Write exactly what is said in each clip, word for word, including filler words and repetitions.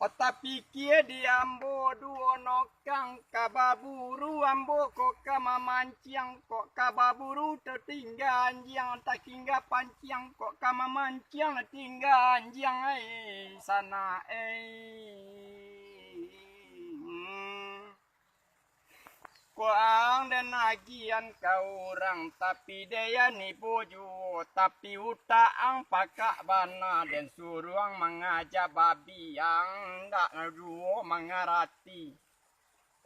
Kok tapikia di ambo duo nokang, ka baburu ambo kok ka mamanciang, kok ka baburu tatingga anjiang, tatingga panciang, kok ka mamanciang tatingga anjiang, ai, sanak, ai. Hmm. Ko ang den agian ka urang, tapi dek nibo juo, tapi utak ang pakak bana, den suruang mangaja babi, ang ndak juo mangarati.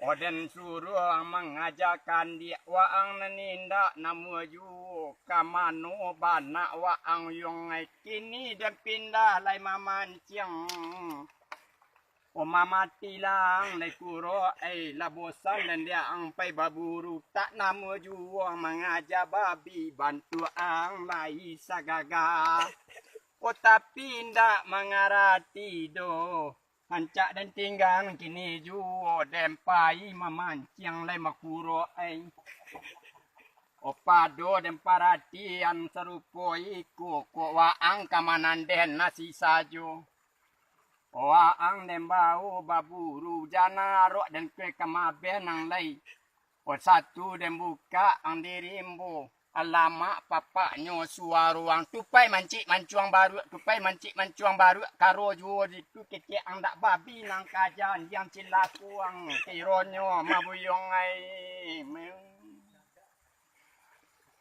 O den suruang mangaja kandiak, waang nan indak namuah juo, ka mano bana waang yong ai, kini den pindah lai mamanciang. O mamati lah ang lai kuro, ai, lah bosan den dek ang pai baburu, tak namuah juo mangaja babi, bantuak ang lai sagaga. O tapi indak mangarati doh, rancak den tinggang kini juo, den pai mamanciang lai makuro, ai. O pado den paratian sarupo iko, kok waang ka manandeh nasi sajo. Waang den bao baburu, jan arok den ke kamaben ang lai. O satu den bukak ang di rimbo, alamak papaknyo suaro ang, tupai mancik mancuang baruak, tupai mancik mancuang baruak, karo juo ditu kecek ang dak babi nan kaja anjiang cilako ang, kironyo mabuyuang ai.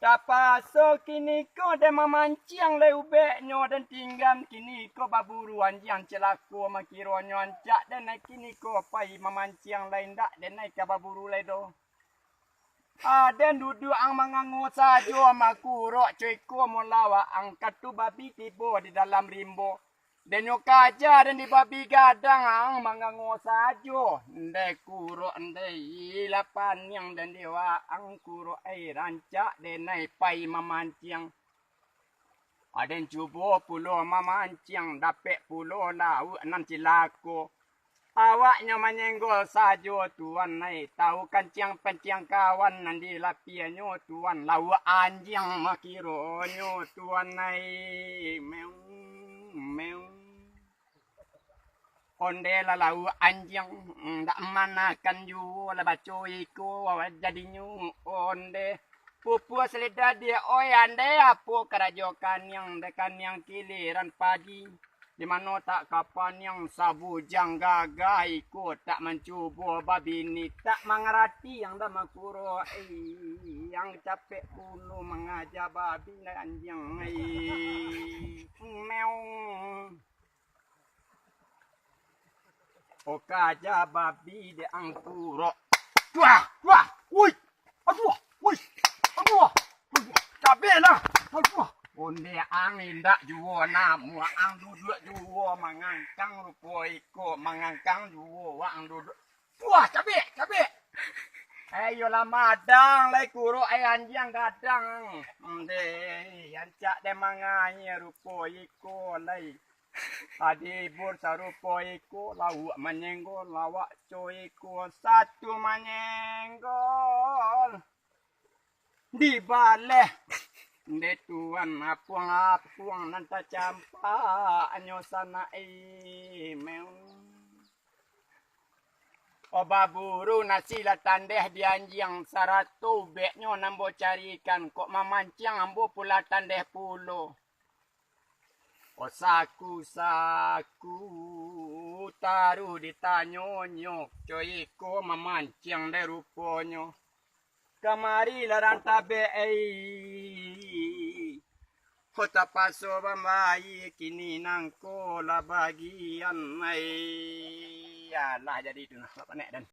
Tapaso kiniko den mamanciang lai ubeknyo, den tinggang kiniko baburu anjiang cilako, makironyo ancak den ai kiniko pai mamanciang lai, ndak den ai ka baburu lai doh. Aden duduak ang mangango sajo, makurok co iko mulawak ang katu babi tibo di dalam rimbo. Denyo kaja den di babi gadang ang mangango sajo. Ndeh kurok ndeh, ilah paniang den di waang kurok ai, rancak den ai pai mamanciang. Aden cubo pulo mamanciang, dapek pulo lauak nan cilako. Awaknyo manyenggol sajo tuan ai, tau kanciang-panciang kawan nan di lapianyo tuan, lauak anjiang makironyo tuan ai. Meong, meong. Onde lah lauak anjiang, ndak manakan juo lah baco iko jadinyo onde. Pupua salida dia, oi ande, apo karajo kaniang, dek kaniang kiliran padi. Di mano tak ka paniang sabujang gagah iko, tak mancubo babini, tak mangarati yang dah makuro, eh, yang capek pulo mangaja babi anjiang, eh, meong. O kaja babi dek ang kurok. Tuah, tuah, woi. Aduh, woi. Aduh, aduh. Cabek lah. Aduh. Onde ang indak juo namuah ang duduak juo mangangkang rupo iko, mangangkang juo waang duduak. Tuah, cabek, cabek. Eh, iyolah madang lai kurok ai anjiang gadang. Ndeh, ancak den mangaia rupo iko lai. Adibur sarupo iko, lauak manyenggol, lauak co iko, satu manyenggol. Dibaleh dek tuan apuang-apuang nan tacampak nyo sanak imeu. O baburu nasi lah tandeh di anjiang, sarato ubeknyo nan ambo carikan, kok mamanciang ambo pula tandeh pulo. O saku-saku taruh ditanyonyo, co iko mamanciang dek ruponyo. Kamari larang tabek, ei. Ko tapaso bambai, kini nangko lah bagian, ei. Alah, jadi tu nah, lah panek dan.